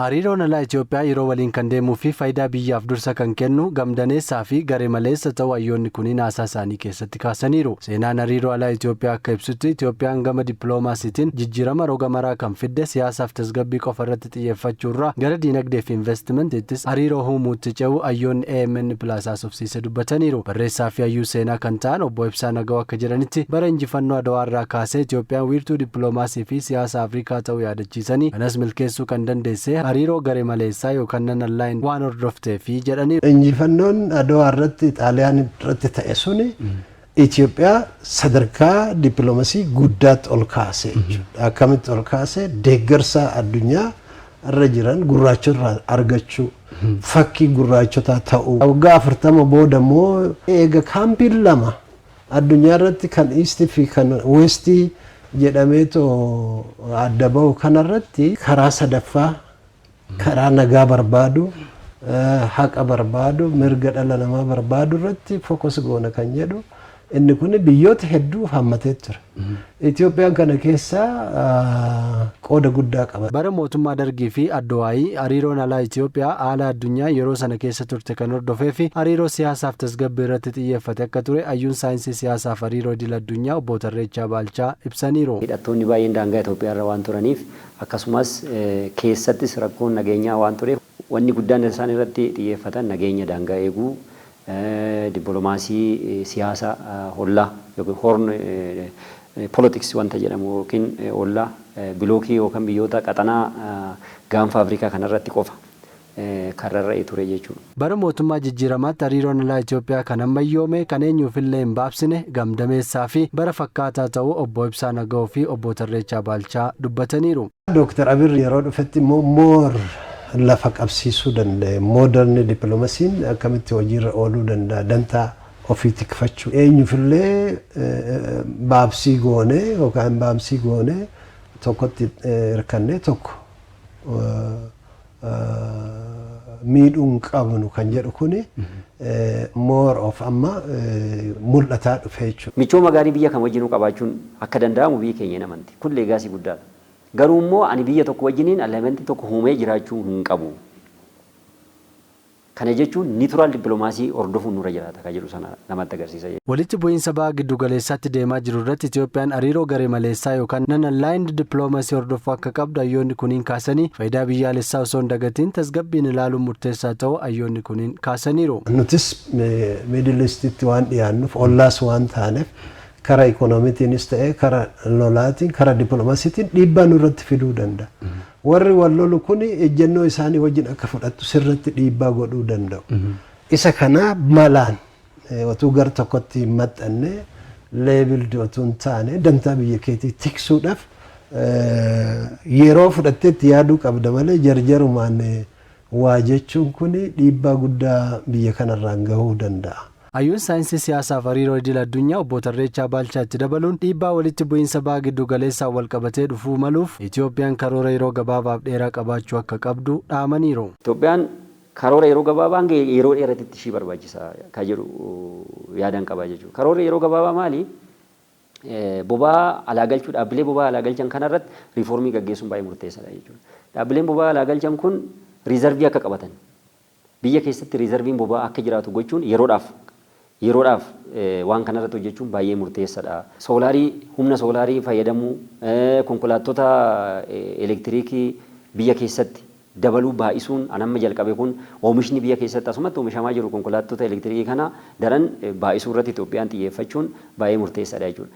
Hariiroon alaa Itoophiyaa yeroo waliin kan deemuu fi faayidaa biyyaaf dursa kan kennu gamdaneessaa fi garee maleessa ta'uu hayyoonni kunniin haasaa isaanii keessatti kaasaniiru. Seenaan hariiroo alaa Itoophiyaa akka ibsutti, Itoophiyaan gama dippiloomaasiitiin jijjiirama roga maraa kan fidde, siyaasaaf tasgabbii qofa irratti xiyyeeffachuurraa gara diinagdee fi investimentiittis hariiroo uumuutti ce'uu hayyoonni AMN Plus haasofsiise dubbataniiru. Barreessaa fi hayyuu seenaa kan ta'an Obbo Ibsaa Nagawoo akka jedhanitti, bara injifannoo Adawaarraa kaasee Itoophiyaan wiirtuu dippiloomaasii fi siyaasa Afrikaa ta'uu yaadachiisanii, kanas milkeessuu kan dandeesse hariiroo garee maleessaa yookaan non-aligned waan hordofteefi jedhaniiru. Injifannoon Adawaa irratti Xaaliyaan irratti ta'e suni Itoophiyaa sadarkaa dippiloomasii guddaatti ol kaase jechuudha. Akkamitti ol kaase? Deeggarsa addunyaa irra jiran gurraachota argachuu, fakkii gurraachotaa ta'uu. Waggaa 40 booda immoo eega campiin lama addunyaa irratti, kan East fi kan West jedhameetoo adda bahu kanarratti, karaa sadaffaa, karaa nagaa barbaadu, haqa barbaadu, mirga dhala namaa barbaadu irratti focus goona kan jedhu, inni kun biyyoota hedduu hammatee ture. Itoophiyaan kana keessaa qooda guddaa qaba. Bara mootummaa Dargii fi Addowaayii hariiroon alaa Itoophiyaa haala addunyaa yeroo sana keessa turte kan hordofee fi hariiroo siyaasaaf tasgabbii irratti xiyyeeffate akka ture hayyuun saayinsii siyaasaaf hariiroo idil addunyaa Obbo Tarreechaa Baalchaa ibsaniiru. Hidhattoonni baay'een daangaa Itoophiyaa irra waan turaniif, akkasumas keessattis rakkoon nageenyaa waan tureef, wanni guddaan isaan irratti xiyyeeffatan nageenya daangaa eeguu, dippiloomaasii siyaasa hollaa yookiin Horn politics wanta jedhamu yookiin hollaa blockii yookaan biyyoota qaxanaa Gaanfa Afrikaa kanarratti qofa kan rarra'ee ture jechuudha. Bara mootummaa jijjiiramaatti hariiroon alaa Itoophiyaa kan ammayyoome, kan eenyuufillee hin baabsine, gamdameessaa fi bara fakkaataa ta'uu Obbo Ibsaa Naga'oo fi Obbo Tarreechaa Baalchaa dubbataniiru. Dooktar Abiy yeroo dhufetti immoo more lafa qabsiisuu danda'e. Modern dippiloomaasiin akkamitti hojiirra ooluu danda'a, dantaa ofii tikfachuu, eenyuufillee baabsii goone yookaan baabsii goone tokkotti hirkannee tokko miidhuu hin qabnu kan jedhu kuni more of amma mul'ataa dhufe jechuudha. Michooma gaarii biyya kam wajjinuu qabaachuun akka danda'amu biyyi keenya hin amanti. Kun legacy guddaadha. Garuu immoo ani biyya tokko wajjiniin alignmentii tokko uumee jiraachuu hin qabu. Kana jechuun neutral dippiloomaasii hordofuun nurra jiraata kan jedhu sana namatti agarsiisa. Walitti bu'iinsa Baha Giddu Galeessaatti deemaa jiru irratti Itoophiyaan hariiroo garee maleessaa yookaan non-aligned diplomacy hordofuu akka qabdu hayyoonni kuniin kaasanii, faayidaa biyyaalessaa osoo hin dagatiin tasgabbiin ilaaluun murteessaa ta'uu hayyoonni kuniin kaasaniiru. Nutis Middle Eastitti waan dhiyaannuuf, ollaas waan taaneef, kara ikoonomiitiinis ta'ee kara lolaatiin, kara dippiloomaasiitiin dhiibbaa nurratti fiduu danda'a. Warri wal lolu kun ejjennoo isaanii wajjin akka fudhattu sirratti dhiibbaa godhuu danda'u. Isa kana malaan otuu gar tokkotti hin maxxanne, labeled otuu hin taane, dantaa biyya keetii tiksuudhaaf yeroo fudhatteetti yaaduu qabda malee jarjarumaan waa jechuun kun dhiibbaa guddaa biyya kanarraan gahuu danda'a. Hayyuun saayinsii siyaasaaf hariiroo idil addunyaa Obbo Tarreechaa Baalchaa itti dabaluun, dhiibbaa walitti bu'iinsa Baha Giddu Galeessaan wal qabatee dhufuu maluuf Itoophiyaan karoora yeroo gabaabaaf dheeraa qabaachuu akka qabdu dhaamaniiru. Itoophiyaan karoora yeroo gabaabaa hanga yeroo dheeraatti ishii barbaachisa kan jedhu yaadan qaba jechuudha. Karoorri yeroo gabaabaa maali? Boba'aa alaa galchuu, dhaabbilee boba'aa alaa galchan kanarratti reformii gaggeessuun baay'ee murteessaadha jechuudha. Dhaabbileen boba'aa alaa galchan kun reservii akka qabatan, biyya keessatti reserviin boba'aa akka jiraatu gochuun, yeroodhaaf waan kanarratti hojjechuun baay'ee murteessaadha. Soolaarii, humna soolaarii fayyadamuu, konkolaattota elektiriikii biyya keessatti dabaluu baay'isuun, an amma jalqabe kun, oomishni biyya keessatti asumatti oomishamaa jiru konkolaattota elektiriikii kana daran baay'isuu irratti Itoophiyaan xiyyeeffachuun baay'ee murteessaadha jechuudha.